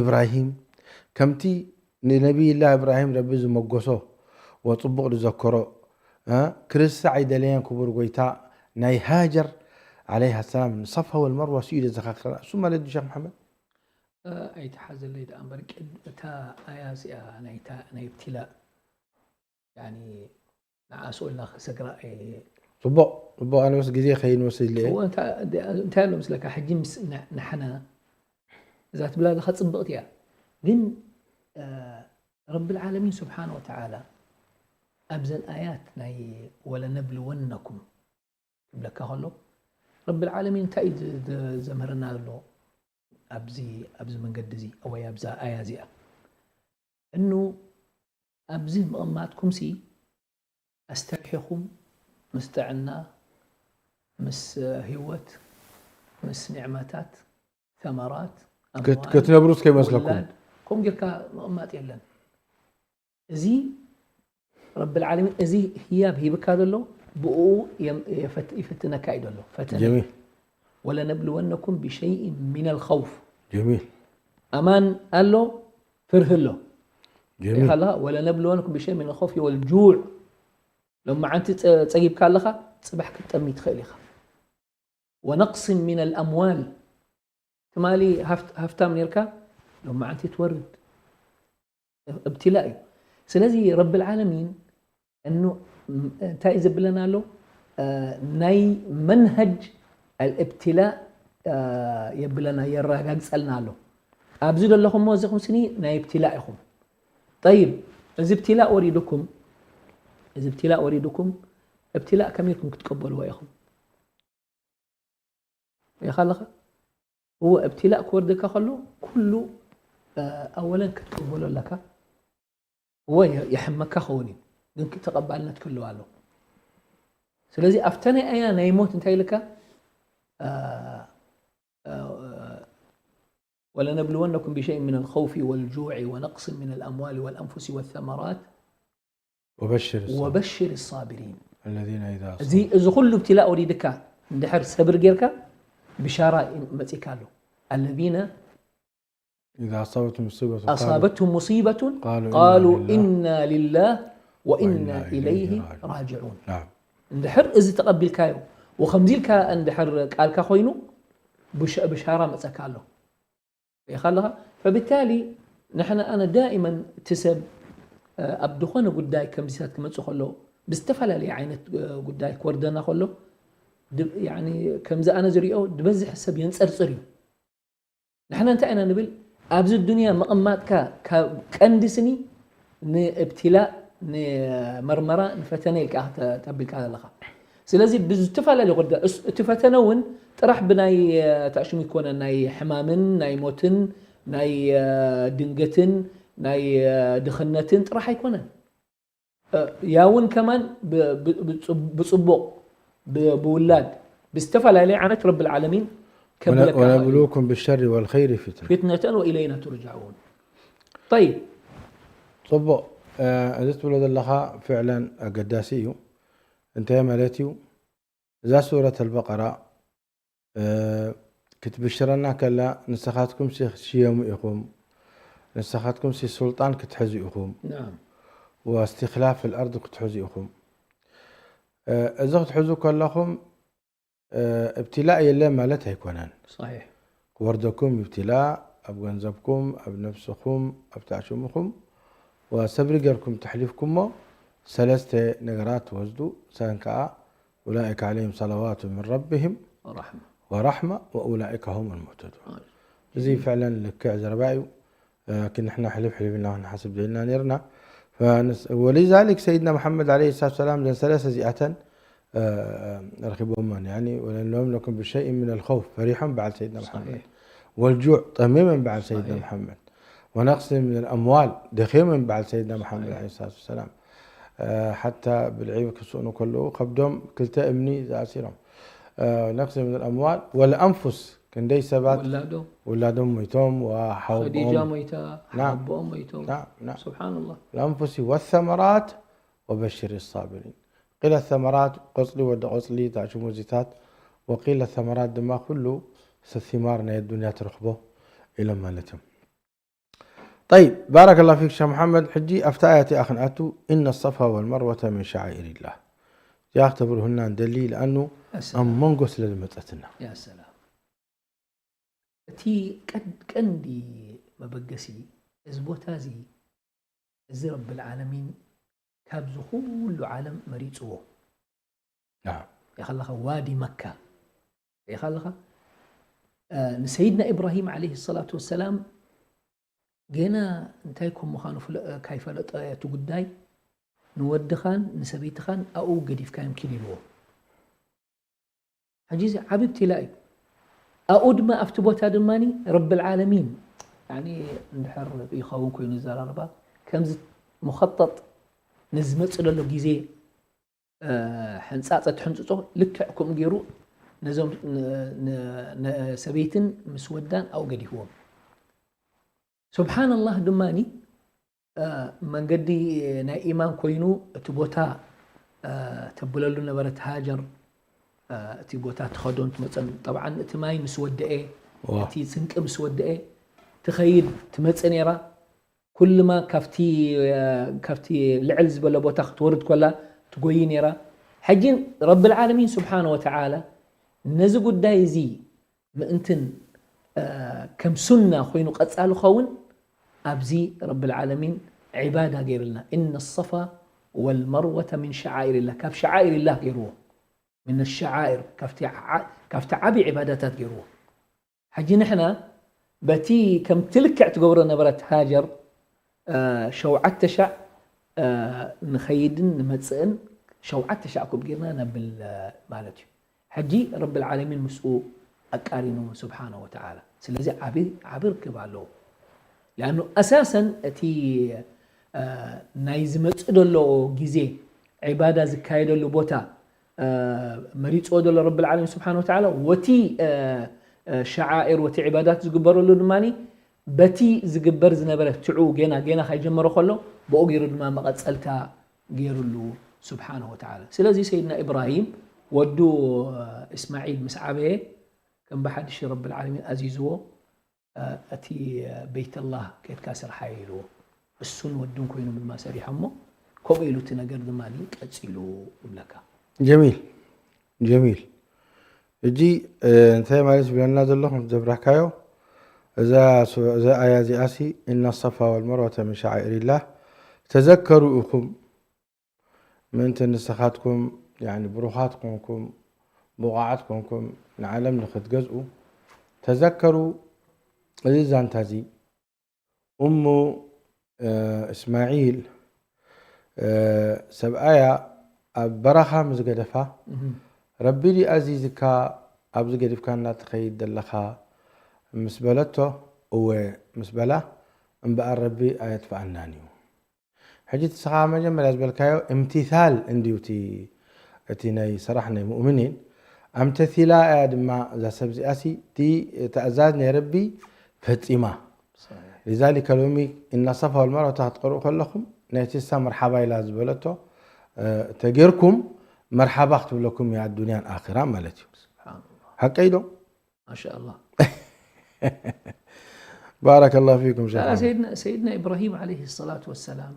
ኢብራሂም ከምቲ ንነቢይላህ ኢብራሂም ረቢ ዝመጎሶ ወፅቡቕ ዝዘከሮ እ፣ ክርስዕ ኣይደለየን ክቡር ጎይታ ናይ ሃጀር ዓለይሃ ሰላም ንሰፋ ወልመርዋ ስኢሉ ዘኻክረና እሱ ማለት ድዩ ሸክ መሓመድ ኣይትሓዘለይ ደኣ እምበር ቅድ እታ ኣያ እዚኣ ናይታ ናይ እብትላእ ያኒ ንዓ ስኡልና ክሰግራ እየ ፅቡቕ ፅቡቕ ኣነ ምስ ግዜ ከይንወስድ ኢለ እየ እወ እንታ- እንታይ ኣሎ ምስለካ ሕጂ ምስ ን- ንሓና እዛ ትብላ ኣለካ ፅብቕቲ እያ ግን ረቢ ልዓለሚን ስብሓን ወተዓላ ኣብዘን ኣያት ናይ ወለነብልወነኩም ክብለካ ከሎ ረቢ ልዓለሚን እንታይ እዩ ዝ- ዝ- ዘምህረና ዘሎ ኣብዚ ኣብዚ መንገዲ እዚ ወይ ኣብዛ ኣያ እዚኣ እኑ ኣብዚ ምቕማጥኩም ሲ ኣስተርሒኹም ምስ ጥዕና ምስ ህይወት ምስ ኒዕመታት ثمرات ክትነብሩስ ከይመስለኩም ከምኡ ጌርካ ምቕማጥ የለን እዚ ረቢ ልዓለሚን እዚ ህያብ ሂብካ ዘሎ ብኡ ይፈትነካ እዩ ዘሎ ፈተነ ጀሚል ولنبلونكم بشيء من الخوف ጀሚል ኣማን ኣሎ ፍርህ ኣሎ ጀሚል ኣለኻ ولنبلونكم بشيء من الخوف والجوع ሎመዓንቲ ፀጊብካ ኣለኻ ፅባሕ ክትጠሚ ትኽእል ኢኻ ونقص من الأموال ትማሊ ሃፍታም ኔርካ ሎመዓንቲ ትወርድ እብትላ እዩ ስለዚ ረቢ ልዓለሚን እንታይ እዩ ዘብለና ኣሎ ናይ መንሀጅ الابتلاء የብለና የረጋግፀልና ኣሎ ኣብዚ ዘለኹሞ እዚኹም ስኒ ናይ እብትላእ ኢኹም ጠይብ እዚ እብትላእ ወሪድኩም እዚ እብትላእ ወሪድኩም እብትላእ ከመይ ኢልኩም ክትቀበልዎ ኢኹም ሪኢኻ ኣለኻ እወ እብትላእ ክወርደካ ከሎ ኩሉ ኣወለን ክትቅበሎ ኣለካ እወ የሕመካ ኸውን እዩ ግን ተቐባልነት ክህልዋ ኣሎ ስለዚ ኣብታ ናይ ኣያ ናይ ሞት እንታይ ኢልካ ولنبلونكم بشيء من الخوف والجوع ونقص من الأموال والأنفس والثمرات وبشر الصابرين وبشر الصابرين الذين إذا እዚ እዚ ኩሉ እብትላእ ወሪድካ እንድሕር ሰብር ጌርካ ብሻራ መፂካ ኣሎ الذين إذا أصابتهم مصيبة أصابتهم مصيبة قالوا قالوا إنا إنا لله وإنا وإنا إليه إليه راجعون. راجعون نعم እንድሕር እዚ ተቐቢልካዮ ወከምዚ ኢልካ እንድሕር ቃልካ ኮይኑ ብሻራ መፀካ ኣሎ ሪኢኻ ኣለኻ فبالتالي ንሕና ኣነ دائما እቲ ሰብ ኣብ ዝኾነ ጉዳይ ከምዚታት ክመፅእ ከሎ ብዝተፈላለየ ዓይነት ጉዳይ ክወርደና ከሎ ከምዚ ኣነ ዝሪኦ ዝበዝሕ ሰብ የንፀርፅር እዩ ንሕና እንታይ ኢና ንብል ኣብዚ ዱንያ ምቕማጥካ ካብ ቀንዲ ስኒ ንእብትላእ ንመርመራ ንፈተነ ኢልካ ተቢልካ ዘለኻ ስለዚ ብዝተፈላለዩ ጉዳይ እቲ ፈተነ እውን ጥራሕ ብናይ ተዕሽሙ ይኮነ ናይ ሕማምን ናይ ሞትን ናይ ድንገትን ናይ ድኽነትን ጥራሕ ኣይኮነን ያውን ከማን ብፅቡቕ ብውላድ ብዝተፈላለየ ዓይነት ረብል ዓለሚን ከብለካ ونبلوكم بالشر والخير فتنة فتنة وإلينا ترجعون طيب ፅቡቕ። እዚ ትብሎ ዘለኻ ፍዕለን ኣገዳሲ እዩ። እንታይ ማለት እዩ? እዛ ሱረት ኣልበቀራ ክትብሽረና ከላ ንስኻትኩም ሲ ክትሽየሙ ኢኹም፣ ንስኻትኩም ሲ ሱልጣን ክትሕዙ ኢኹም፣ نعم واستخلاف الأرض ክትሕዙ ኢኹም። እዚ ክትሕዙ ከለኹም እብትላእ የለ ማለት ኣይኮነን። صحيح ክወርደኩም እብትላእ ኣብ ገንዘብኩም፣ ኣብ ነፍስኹም፣ ኣብ ታዕሽምኹም ወሰብሪ ገርኩም ተሕሊፍኩሞ ሰለስተ ነገራት ትወስዱ። ሰን ከኣ أولئك عليهم صلوات من ربهم رحمة ورحمة وأولئك هم المهتدون። آه. እዚ ፍዕለን ልክዕ ዘረባ እዩ። እ፣ ግን ንሕና ሕልፍ ሕልፍ ኢልና ክንሓስብ ደልና ነርና። ፈንስ-፣ ولذلك سيدنا محمد عليه الصلاة والسلام ዘን ሰለስተ እዚኣተን እ፣ ረኺቦመን። يعني ولنبلونكم بشيء من الخوف ፈሪሖም በዓል ሰይድና መሓመድ صحيح والجوع ጠሚመን በዓል ሰይድና صحيح መሓመድ ونقص من الأموال ደኺሞም በዓል ሰይድና መሓመድ صحيح عليه الصلاة والسلام እ፣ ሓታ ብልዒ ክስእኑ ከለዉ ከብዶም ክልተ እምኒ ዝኣሲሮም እ፣ نقص من الأموال والأنفس ክንደይ ሰባት ውላዶም ውላዶም ሞይቶም ኸዲጃ ወሓወቦም ሞይታ نعم ሓቦኦም ሞይቶም نعم نعم سبحان الله الأنفس والثمرات وبشر الصابرين قيل الثمرات ቆፅሊ ወዲ ቆፅሊ ታሽሙዚታት وقيل الثمرات ድማ ኩሉ ثمار ናይ ኣዱንያ ትረኽቦ ኢሎም ማለት እዮም። طيب بارك الله فيك شيخ محمد። ሕጂ ኣብታ ኣያ እቲኣ ክንኣቱ إن الصفا والمروة من شعائر الله እዚኣ ክተብርሁልና ንደሊ لأنه السلام ኣብ መንጎ ስለ ዝመፀትና يا سلام እቲ ቀድ- ቀንዲ መበገሲ እዚ ቦታ እዚ እዚ ረብል ዓለሚን ካብዚ ኩሉ ዓለም መሪፅዎ نعم ሪኢኻ ኣለኻ ዋዲ መካ ሪኢኻ ኣለኻ እ፣ ንሰይድና ኢብራሂም ዓለይሂ ሰላቱ ወሰላም ገና እንታይ ከም ምዃኑ ፍለ- እ፣ ካይፈለጠ እቲ ጉዳይ ንወድኻን ንሰበይትኻን ኣብኡ ገዲፍካዮም ኪድ ኢልዎ ሕጂ እዚ ዓብይ ብቴላ እዩ ኣብኡ ድማ ኣብቲ ቦታ ድማ ረብል ዓለሚን يعني እንድሕር ይኸውን ኮይኑ ዘራርባ ከምዚ ሙኸጠጥ ንዝመፅእ ዘሎ ግዜ ሕንፃፀ ትሕንፅፆ ልክዕ ከምኡ ገይሩ ነዞም ሰበይትን ምስ ወዳን ኣብኡ ገዲፍዎም ስብሓንላህ ድማ መንገዲ ናይ ኢማን ኮይኑ እቲ ቦታ ተብለሉ ነበረት ሃጀር እቲ ቦታ ትኸዶን ትመፀን ጠብዓን እቲ ማይ ምስ ወደአ እቲ ስንቂ ምስ ወደአ ትኸይድ ትመፅእ ነይራ ኩልማ ካብቲ ልዕል ዝበለ ቦታ ክትወርድ ኮላ ትጎይ ነይራ ሕጂ ረብል ዓለሚን ስብሓን ወተዓላ ነዚ ጉዳይ እዚ ምእንትን ከም ሱና ኮይኑ ቀጻሊ ኸውን ኣብዚ ረብል ዓለሚን ዒባዳ ገይርልና إن الصفا والمروة من شعائر الله ካብ شعائر الله ገይርዎ من الشعائر ካብቲ ዓቢ ዒባዳታት ገይርዎ ሕጂ ንሕና በቲ ከምቲ ልክዕ ትገብሮ ነበረት ሃጀር ሸውዓተ ሻዕ ንኸይድን ንመፅእን ሸውዓተ ሻዕ ክብ ጌርና ነብል ማለት እዩ ሕጂ ረብል ዓለሚን ምስኡ ኣቃሪኑ ስብሓነ ወተዓላ ስለዚ ዓቢ ዓቢ ርክብ ኣለዎ ሊኣኑ ኣሳሰን እቲ ናይ ዝመፅእ ዘሎ ግዜ ዒባዳ ዝካየደሉ ቦታ መሪፅዎ ዘሎ ረብል ዓለሚን ስብሓን ወተዓላ ወቲ ሸዓኢር ወቲ ዒባዳት ዝግበረሉ ድማ በቲ ዝግበር ዝነበረ ትዑ ጌና ጌና ካይጀመረ ከሎ ብኡ ገይሩ ድማ መቐፀልታ ገይሩሉ ስብሓን ወተዓላ ስለዚ ሰይድና ኢብራሂም ወዱ እስማዒል ምስ ዓበየ ከም ብሓድሽ ረብል ዓለሚን ኣዚዝዎ እቲ ቤተላህ ኬድካ ስርሓዮ ኢልዎ እሱን ወዱን ኮይኖም ድማ ሰሪሖሞ ከምኡ ኢሉ እቲ ነገር ድማ ቀፂሉ እብለካ ጀሚል ጀሚል እጂ እንታይ ማለት ዝብለና ዘሎ ከም ዘብራህካዮ እዛ ኣያ እዚኣሲ إن الصفا والمروة من شعائر الله ተዘከሩ ኢኹም ምእንቲ ንስኻትኩም ብሩኻት ኮንኩም ብቑዓት ኮንኩም ንዓለም ንኽትገዝኡ ተዘከሩ እዚ ዛንታ እዚ እሙ እስማዒል ሰብኣያ ኣብ በረኻ ምስ ገደፋ ረቢ ድዩ ኣዚዝካ ኣብዚ ገዲፍካና ትኸይድ ዘለኻ ምስ በለቶ እወ ምስ በላ እምበኣር ረቢ ኣየጥፍኣናን እዩ ሕጂ እቲ ንስኻ መጀመርያ ዝበልካዮ እምቲታል እንድዩ እቲ፣ እቲ ናይ ስራሕ ናይ ሙእምኒን። ኣምተሲላ እያ ድማ እዛ ሰብ እዚኣሲ እቲ ትእዛዝ ናይ ረቢ ፈጺማ። صحيح. لذلك ሎሚ إن الصفا والمروة ክትቀርኡ ከለኹም ናይቲ እሳ መርሓባ ኢላ ዝበለቶ፣ እ፣ ተጌርኩም መርሓባ ክትብለኩም እያ ኣዱንያን ኣኺራ ማለት እዩ። سبحان الله. ሓቀይ ዶ? ما شاء الله. بارك الله فيكم شيخ لا، محمد. سيدنا سيدنا ابراهيم عليه الصلاه والسلام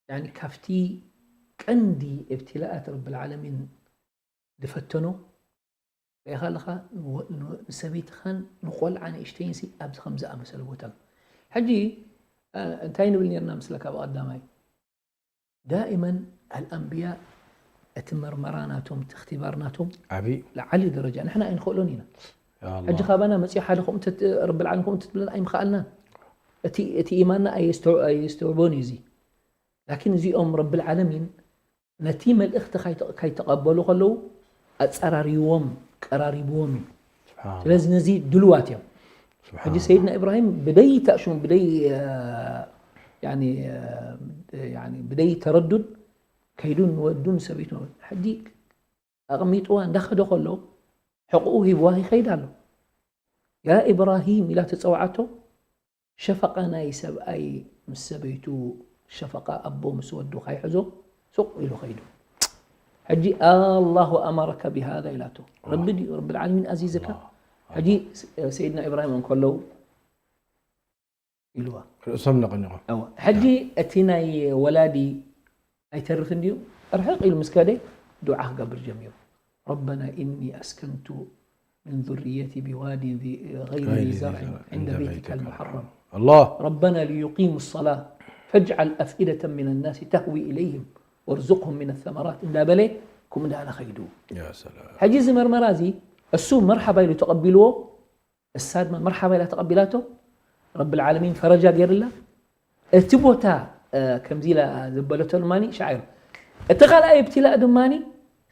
يعني ካብቲ ቀንዲ ابتلاءات رب العالمين ዝፈተኖ ሪኢኻ ኣለኻ። ንወ- ን- ንሰበይትኻን ንቆልዓ ንእሽተይንሲ ኣብዚ ከም ዝኣመሰለ ቦታ ኣሎ። ሕጂ እ፣ እንታይ ንብል ነርና ምስለካ ብቐዳማይ دائما الأنبياء እቲ መርመራ ናቶም እቲ እኽትባር ናቶም ዓብይ ላዓሊ ደረጃ ንሕና ኣይንኽእሎን ኢና። يا الله. ሕጂ ካባና መፂኡ ሓደ ከምኡ ተት- ረቢ ልዓለም ከምኡ ተትብለና ኣይምኽኣልናን። እቲ እቲ ኢማንና ኣየስተው- ኣየስተውዕቦን እዩ እዚ። ላኪን እዚኦም ረቢ ልዓለሚን ነቲ መልእኽቲ ካይተ- ካይተቐበሉ ከለዉ ኣፀራሪዎም ቀራሪብዎም እዩ። سبحان الله. ስለዚ ነዚ ድልዋት እዮም። سبحان ሕጂ الله. ሰይድና ኢብራሂም ብደይ ታእሹም ብደይ እ፣ ያኒ እ፣ ያኒ ብደይ ተረዱድ ከይዱን ወዱን ሰበይቱ ሕጂ ኣቕሚጥዋ እንዳኸደ ከሎ ሕቕኡ ሂብዋ ይኸይድ ኣሎ። ያ ኢብራሂም ኢላ ተፀውዓቶ። ሸፈቃ ናይ ሰብኣይ ምስ ሰበይቱ ሸፈቃ ኣቦ ምስ ወዱ ካይሕዞ ሱቕ ኢሉ ኸይዱ። ሕጂ ኣላሁ ኣመረከ ቢሃዛ ኢላቶ። ረቢ ድዩ ረቢ ልዓለሚን ኣዚዝካ? ሕጂ ሰይድና ኢብራሂም እንከለዉ ኢልዋ። ርእሶም ነቐኒቖም። እወ። ሕጂ እቲ ናይ ወላዲ ኣይተርፍን ድዩ? ርሕቕ ኢሉ ምስ ከደ ዱዓ ክገብር ጀሚሩ። ربنا إني أسكنت من ذريتي بواد ذي- غير ذي زرع عند بيتك المحرم الله. ربنا ليقيموا الصلاة فاجعل أفئدة من الناس تهوي إليهم وارزقهم من الثمرات እንዳበለ ከምኡ እንዳበለ ኸይዱ። يا سلام. ሕጂ እዚ መርመራ እዚ እሱ መርሓባ ኢሉ ተቐቢልዎ። እሳ ድማ መርሓባ ኢላ ተቐቢላቶ። ረቢ ልዓለሚን ፈረጃ ገይርላ። እቲ ቦታ እ፣ ከምዚ ኢላ ዘበለቶ ድማ ሻዒር። እቲ ካልኣይ እብትላእ ድማ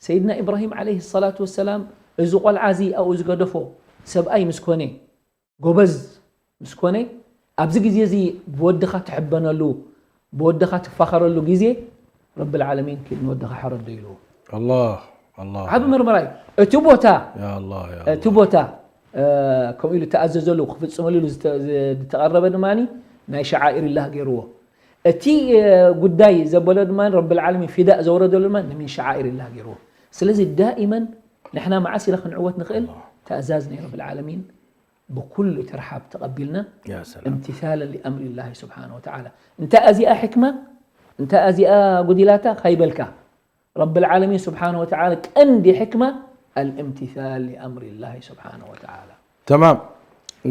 ሰይድና ኢብራሂም ዓለይሂ ሰላቱ ወሰላም እዚ ቆልዓ እዚ ኣብኡ ዝገደፎ ሰብኣይ ምስ ኮነ፣ ጎበዝ ምስ ኮነ፣ ኣብዚ ግዜ እዚ ብወድኻ ትሕበነሉ፣ ብወድኻ ትፋኸረሉ ግዜ ረቢ ልዓለሚን ኪድ ንወድኻ ሕረዶ ኢልዎ። الله الله. ዓብ ምርምራ እዩ። እቲ ቦታ يا الله يا እቲ الله. ቦታ እ፣ ከምኡ ኢሉ ተኣዘዘሉ ክፍፅመሉ ኢሉ ዝተ- ዝ- ዝተቐረበ ድማ ናይ ሸዓኢር ላህ ገይርዎ። እቲ እ፣ ጉዳይ ዘበሎ ድማ ረቢ ልዓለሚን ፊዳእ ዘውረደሉ ድማ ምን ሸዓኢር ላህ ገይርዎ። ስለዚ ዳኢመን ንሕና መዓስ ኢለ ክንዕወት ንኽእል? ተእዛዝ ናይ ረቢ ልዓለሚን ብኩሉ ተርሓብ ተቐቢልና يا سلام. امتثالا لأمر الله سبحانه وتعالى። እንታይ እዚኣ ሕክማ እንታይ እዚኣ ጉዲላታ ካይበልካ ረቢ ልዓለሚን ስብሓን ወተዓላ ቀንዲ ሕክማ الامتثال لأمر الله سبحانه وتعالى። تمام.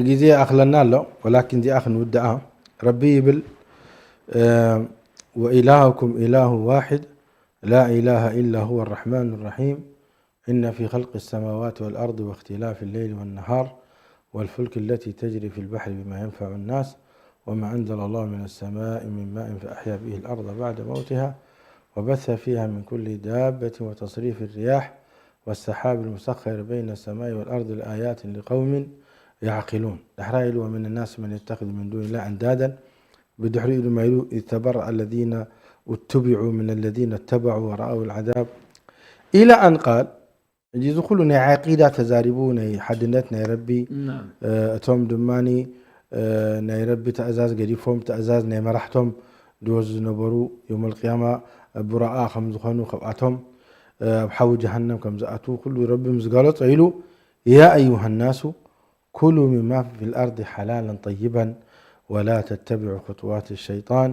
ግዜ ኣኽለና ኣሎ ወላኪን እዚኣ ክንውድኣ ረቢ ይብል እ፣ وإلهكم إله واحد لا إله إلا هو الرحمن الرحيم إن في خلق السماوات والأرض واختلاف الليل والنهار والفلك التي تجري في البحر بما ينفع الناس وما أنزل الله من السماء من ماء فأحيا به الأرض بعد موتها وبث فيها من كل دابة وتصريف الرياح والسحاب المسخر بين السماء والأرض لآيات لقوم يعقلون. ድሕራይ ኢሉ ومن الناس من يتخذ من دون الله أندادا ብድሕሪኡ ድማ ኢሉ إذ تبرأ الذين اتبعوا من الذين اتبعوا ورأوا العذاب إلى أن قال. እዚ ኩሉ ናይ ዓቂዳ ተዛሪቡ ናይ ሓድነት ናይ ረቢ نعم. እ፣ እቶም ድማ ናይ ረቢ ትእዛዝ ገዲፎም ትእዛዝ ናይ መራሕቶም ድወዙ ዝነበሩ የውመል ቅያማ ቡራኣ ከም ዝኾኑ ካብኣቶም እ፣ ኣብ ሓዊ ጀሃነም ከም ዝኣትዉ ኩሉ ረቢ ምስ ገለጾ ኢሉ يا أيها الناس كلوا مما في الأرض حلالا طيبا ولا تتبعوا خطوات الشيطان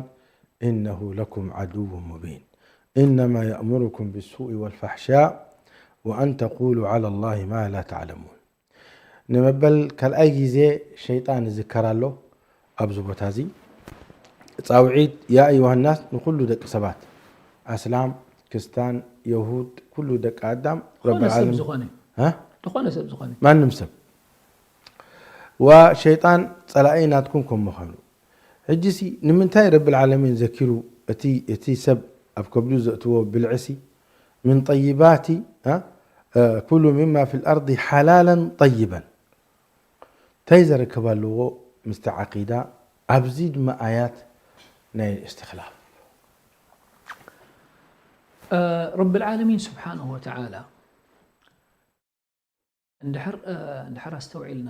إنه لكم عدو مبين إنما يأمركم بالسوء والفحشاء وأن تقولوا على الله ما لا تعلمون. ንመበል ካልኣይ ግዜ ሸይጣን ይዝከር ኣሎ ኣብዚ ቦታ እዚ። ጻውዒት ያ ኣዩሃ ናስ ንኹሉ ደቂ ሰባት ኣስላም፣ ክስታን፣ የሁድ፣ ኩሉ ደቂ ኣዳም ዝኾነ ሰብ ረብል ዝኾነ እ? ዝኾነ ሰብ ዝኾነ ማንም ሰብ ዋ ሸይጣን ጸላኢ ናትኩም ከም ምዃኑ ሕጂሲ ንምንታይ ረብል ዓለሚን ዘኪሩ እቲ እቲ ሰብ ኣብ ከብዱ ዘእትዎ ብልዕሲ ምን ጠይባቲ እ? እ፣ ኩሉ ሚማ ፊል ኣርዲ ሓላለን ጠይበን እንታይ ዘረክብ ኣለዎ ምስቲ ዓቂዳ ኣብዚ ድማ ኣያት ናይ እስትኽላፍ ረብል ዓለሚን ስብሓንሁ ወተዓላ እንድሕር እንድሕር ኣስተውዒልና፣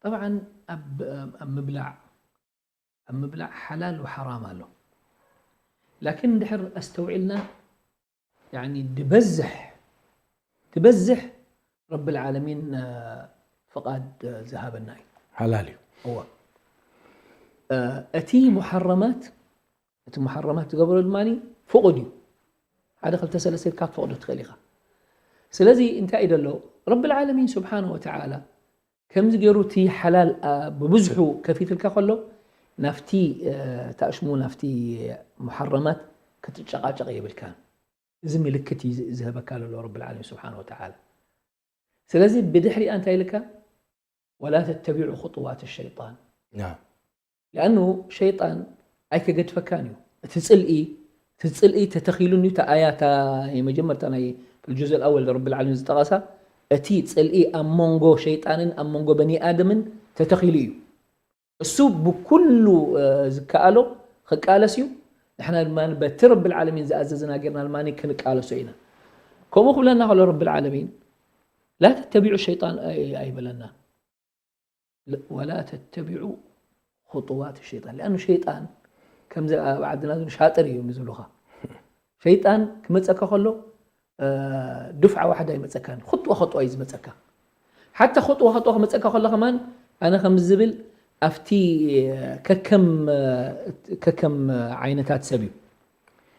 ጠብዓን ኣብ ኣብ ምብላዕ ኣብ ምብላዕ ሓላል ወሓራም ኣሎ። ላኪን እንድሕር ኣስተውዒልና፣ ያኒ ድበዝሕ ድበዝሕ ረብል ዓለሚን ፍቓድ ዝሃበና እዩ። ሓላል እዩ። እወ። እቲ ሙሓረማት እቲ ሙሓረማት ዝገበሮ ድማ ፍቑድ እዩ። ሓደ ክልተ ሰለስተ ኢልካ ክትፈቕዶ ትኽእል ኢኻ። ስለዚ እንታይ እዩ ዘሎ? ረብል ዓለሚን ስብሓንሁ ወተዓላ ከምዚ ገይሩ እቲ ሓላል ብብዝሑ ከፊትልካ ከሎ፣ ናብቲ ታእሽሙ ናብቲ ሙሓረማት ክትጨቃጨቕ የብልካን። እዚ ምልክት እዩ ዝህበካ ዘሎ ረብል ዓለሚን ስብሓንሁ ወተዓላ። ስለዚ ብድሕሪኣ እንታይ ኢልካ? ወላ ተተቢዑ ኹጥዋት ሸይጣን። ናም። ሊኣኑ ሸይጣን ኣይከገድፈካን እዩ። እቲ ፅልኢ እቲ ፅልኢ ተተኺሉን እዩ። እታ ኣያታ ናይ መጀመርታ ናይ ጁዝ ኣወል ረብል ዓለሚን ዝጠቐሳ፣ እቲ ፅልኢ ኣብ መንጎ ሸይጣንን ኣብ መንጎ በኒ ኣደምን ተተኺሉ እዩ። እሱ ብኩሉ ዝከኣሎ ክቃለስ እዩ። ንሕና ድማ በቲ ረብል ዓለሚን ዝኣዘዝና ጌርና ድማ ክንቃለሶ ኢና። ከምኡ ክብለና ከሎ ረብል ዓለሚን ላ ተተቢዑ ሸይጣን ኣይበለና። ወላ ተተቢዑ ኹጥዋት ሸይጣን። ሊኣኑ ሸይጣን ከምዚ ኣብ ዓድና ዝብሉ ሻጥር እዩ ዝብሉኻ። ሸይጣን ክመፀካ ከሎ ድፍዓ ዋሕዳ ይመፀካን፣ ኹጥዋ ኹጥዋ እዩ ዝመፀካ። ሓታ ኹጥዋ ኹጥዋ ክመፀካ ከሎ ከማን ኣነ ከም ዝብል ኣብቲ ከከም ከከም ዓይነታት ሰብ እዩ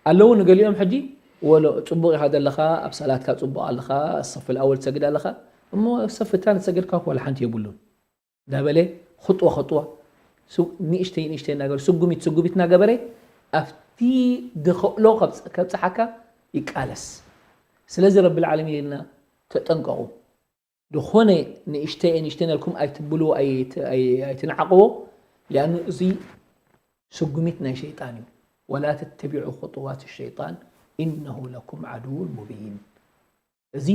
ኣለዉ። ንገሊኦም ሕጂ ወሎ ፅቡቕ ኢኻ ዘለኻ፣ ኣብ ሰላትካ ፅቡቕ ኣለኻ፣ ሰፍ ኣወል ትሰግድ ኣለኻ፣ እሞ ሰፍ እታ ንሰገድካ ወላ ሓንቲ የብሉን እንዳበለ ኹጥዋ ኹጥዋ ንእሽተይ ንእሽተይ እናገበረ ስጉሚት ስጉሚት እናገበረ ኣብቲ ድኽእሎ ከብፅሓካ ይቃለስ። ስለዚ ረብል ዓለሚን ኢልና ተጠንቀቑ። ዝኾነ ንእሽተይ ንእሽተይ ነልኩም ኣይትብሉ ኣይትንዓቕዎ። ሊኣኑ እዚ ስጉሚት ናይ ሸይጣን እዩ። ወላ ተተቢዑ ኹጥዋት ሸይጣን ኢነሁ ለኩም ዓድውን ሙቢን። እዚ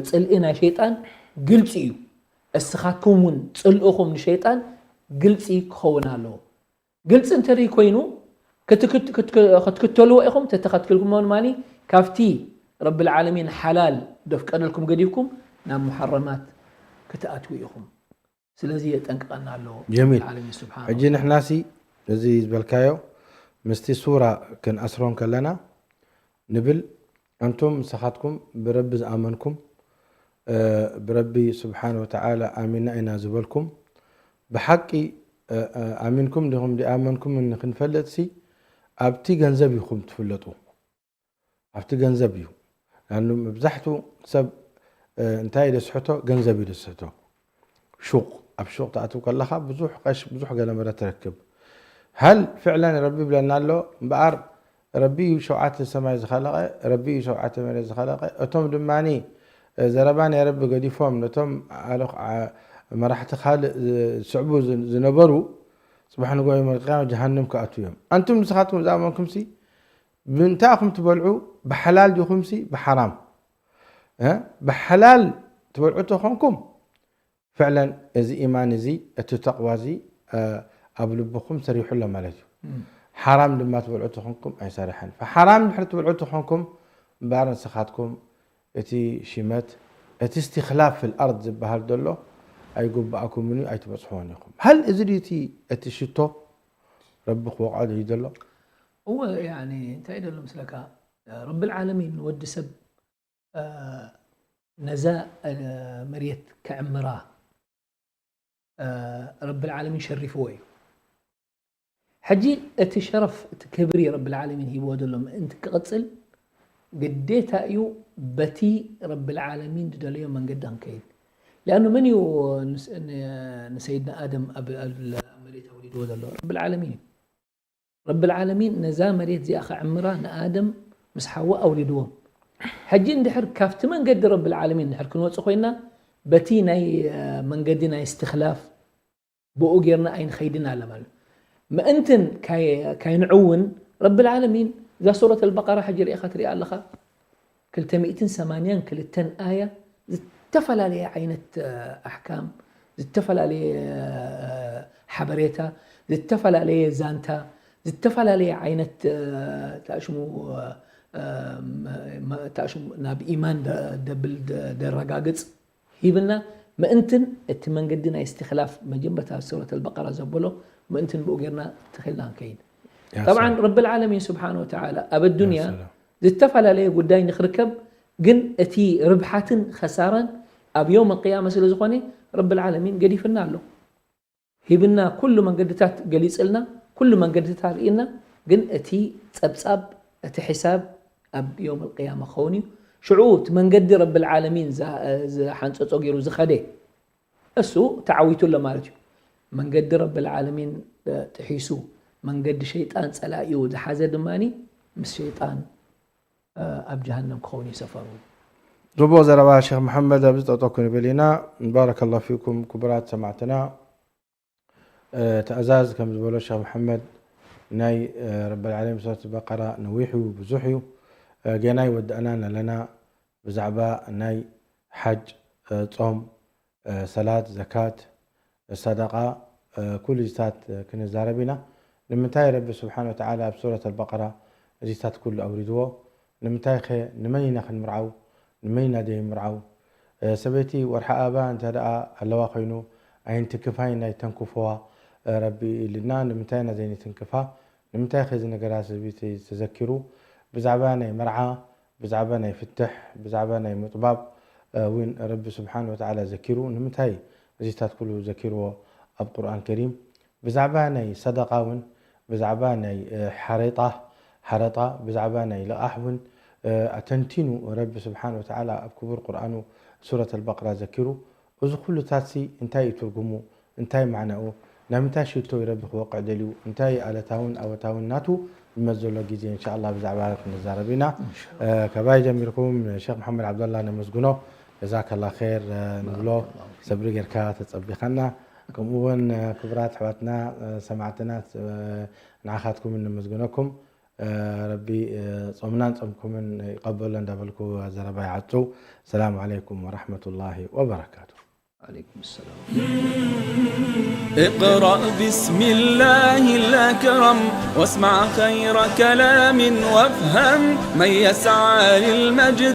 ፅልኢ ናይ ሸይጣን ግልፂ እዩ። እስኻትኩም እውን ፅልእኹም ንሸይጣን ግልፂ ክኸውን ኣለዎ። ግልፂ እንተደይ ኮይኑ ክትክተልዎ ኢኹም። ተተኸትክልኩሞ ድማ ካብቲ ረብል ዓለሚን ሓላል ደፍቀደልኩም ገዲፍኩም ናብ ሙሓረማት ክትኣትዉ ኢኹም። ስለዚ የጠንቅቐና ኣለዎ ጀሚል። ዓለሚን ስብሓን ሕጂ ንሕናሲ እዚ ዝበልካዮ ምስቲ ሱራ ክንኣስሮን ከለና ንብል፣ ኣንቱም ንስኻትኩም ብረቢ ዝኣመንኩም፣ ብረቢ ስብሓን ወተዓላ ኣሚና ኢና ዝበልኩም፣ ብሓቂ ኣሚንኩም ዲኹም ዲኣመንኩም ንክንፈልጥሲ ኣብቲ ገንዘብ ኢኹም ትፍለጡ። ኣብቲ ገንዘብ እዩ። ላኑ መብዛሕቱ ሰብ እንታይ እዩ ደስሕቶ? ገንዘብ እዩ ደስሕቶ። ሹቕ ኣብ ሹቕ ትኣትው ከለኻ ብዙሕ ቀሽ ብዙሕ ገለመለ ትረክብ። ሃል ፍዕለን ረቢ ይብለና ኣሎ እምበኣር ረቢ እዩ ሸውዓተ ሰማይ ዝኸለቐ፣ ረቢ እዩ ሸውዓተ መሬት ዝኸለቐ። እቶም ድማ ዘረባ ናይ ረቢ ገዲፎም ነቶም መራሕቲ ካልእ ዝስዕቡ ዝነበሩ ፅባሕ ንጎ የውመል ቅያማ ጀሃንም ክኣትዉ እዮም። ኣንቱም ንስኻትኩም ዝኣመንኩምሲ ብምንታይ ኢኹም ትበልዑ? ብሓላል ዲኹምሲ ብሓራም? ብሓላል ትበልዑ ተኾንኩም ፍዕለን እዚ ኢማን እዚ እቲ ተቕዋ እዚ ኣብ ልብኹም ሰሪሑ ኣሎ ማለት እዩ። ሓራም ድማ ትበልዑ ተኾንኩም ኣይሰርሐን። ሓራም ድሕሪ ትበልዑ ተኾንኩም እምበኣር ንስኻትኩም እቲ ሽመት እቲ እስትኽላፍ ፊል ኣርድ ዝበሃል ዘሎ ኣይጉባኣኩምን እዩ፣ ኣይትበፅሕዎን ኢኹም። ሃል እዚ ድዩ እቲ እቲ ሽቶ ረቢ ክወቕዖ ድዩ ዘሎ? እወ ያኒ እንታይ ደሎ ምስለካ ረብል ዓለሚን ንወዲ ሰብ ነዛ መሬት ክዕምራ ረብል ዓለሚን ሸሪፍዎ እዩ። ሕጂ እቲ ሸረፍ እቲ ክብሪ ረብል ዓለሚን ሂብዎ ዘሎ ምእንቲ ክቕፅል ግዴታ እዩ በቲ ረብል ዓለሚን ዝደለዮ መንገዲ ክንከይድ። ሊኣኑ መን እዩ ንሰይድና ኣደም ኣብ መሬት ኣውሪድዎ ዘሎ? ረብል ዓለሚን እዩ። ረብል ዓለሚን ነዛ መሬት እዚኣ ክዕምራ ንኣደም ምስ ሓዋ ኣውሪድዎም። ሕጂ እንድሕር ካብቲ መንገዲ ረብል ዓለሚን እንድሕር ክንወፅእ ኮይና በቲ ናይ መንገዲ ናይ እስትኽላፍ ብኡ ጌርና ኣይንኸይድን ኣለ ማለት ምእንትን ካይንዕውን ረብል ዓለሚን እዛ ሱረት ኣልበቀራ ሕጂ ርኢኻ ትሪኣ ኣለኻ። ክልተ ሚእትን ሰማንያን ክልተን ኣያ ዝተፈላለየ ዓይነት ኣሕካም፣ ዝተፈላለየ ሓበሬታ፣ ዝተፈላለየ ዛንታ፣ ዝተፈላለየ ዓይነት ታሽሙ ናብ ኢማን ደብል ደረጋግፅ ሂብና ምእንትን እቲ መንገዲ ናይ እስትክላፍ መጀመርታ ሱረት ኣልበቀራ ዘበሎ ምእንትን ብኡ ጌርና ተኺልና ንከይድ። ጠብዓን ረብል ዓለሚን ስብሓን ወተዓላ ኣብ ኣዱንያ ዝተፈላለየ ጉዳይ ንክርከብ ግን እቲ ርብሓትን ከሳራን ኣብ የውም ኣልቅያማ ስለ ዝኾነ ረብል ዓለሚን ገዲፍና ኣሎ። ሂብና ኩሉ መንገድታት ገሊጽልና ኩሉ መንገድታት ርኢና ግን እቲ ጸብጻብ እቲ ሕሳብ ኣብ የውም ኣልቅያማ ክኸውን እዩ። ሽዑ እቲ መንገዲ ረብል ዓለሚን ዝሓንጸጾ ገይሩ ዝኸደ እሱ ተዓዊቱ ኣሎ ማለት እዩ። መንገዲ ረብል ዓለሚን ጥሒሱ መንገዲ ሸይጣን ጸላኢኡ ዝሓዘ ድማ ምስ ሸይጣን ኣብ ጀሃነም ክኸውን እዩ ሰፈሩ። ጽቡቕ ዘረባ ሸኽ መሓመድ፣ ኣብዚ ጠጠው ክንብል ኢና። ባረከላሁ ፊኩም ክቡራት ሰማዕትና። ትእዛዝ ከም ዝበሎ ሸኽ መሓመድ ናይ ረብል ዓለሚን ሱረት በቀራ ነዊሕ እዩ፣ ብዙሕ እዩ። ገና ይወዳእናን ኣለና። ብዛዕባ ናይ ሓጅ፣ ጾም፣ ሰላት፣ ዘካት፣ ሰደቃ፣ ኩሉ እዚታት ክንዛረብ ኢና። ንምንታይ ረቢ ስብሓን ወተዓላ ኣብ ሱረት ኣልበቀራ እዚታት ኩሉ ኣውሪድዎ? ንምንታይ ኸ ንመን ኢና ክንምርዓው? ንመን ኢና ዘይምርዓው? ሰበይቲ ወርሓ ኣባ እንተ ደኣ ኣለዋ ኮይኑ ኣይንትንክፋ ኢና፣ ኣይተንክፍዋ ረቢ ኢልና። ንምንታይ ኢና ዘይንትንክፋ? ንምንታይ ኸ እዚ ነገራት እዚ ተዘኪሩ? ብዛዕባ ናይ መርዓ፣ ብዛዕባ ናይ ፍትሕ፣ ብዛዕባ ናይ ምጥባብ እውን ረቢ ስብሓን ወተዓላ ዘኪሩ። ንምንታይ እዚታት ኩሉ ዘኪርዎ ኣብ ቁርኣን ከሪም? ብዛዕባ ናይ ሰደቃ እውን፣ ብዛዕባ ናይ ሓሬጣ፣ ሓረጣ፣ ብዛዕባ ናይ ልቓሕ እውን ኣተንቲኑ ረቢ ስብሓን ወተዓላ ኣብ ክቡር ቁርኣኑ ሱረት ኣልበቅራ ዘኪሩ። እዚ ኩሉታትሲ እንታይ እዩ ትርጉሙ? እንታይ ማዕናኡ? ናብ ምንታይ ሽቶ እዩ ረቢ ክወቅዕ ደልዩ? እንታይ ኣለታውን ኣወታውን ናቱ ዝመዘሎ ግዜ እንሻላ ብዛዕባ ክንዛረብ ኢና። ካባይ ጀሚርኩም ሸክ መሓመድ ዓብደላ ነመስግኖ። ጀዛከላ ር ንብሎ። ሰብሪ ጌርካ ተጸቢኻና። ከምኡ እውን ክቡራት ኣሕዋትና ሰማዕትና ንዓኻትኩም ነመስግነኩም። ረቢ ጾምናን ጾምኩምን ይቐበሎ እንዳበልኩ ዘረባ ይዓጹ። ሰላም ዓለይኩም ወራሕመቱላሂ ወበረካቱ። عليكم السلام. اقرأ بسم الله الأكرم واسمع خير كلام وافهم من يسعى للمجد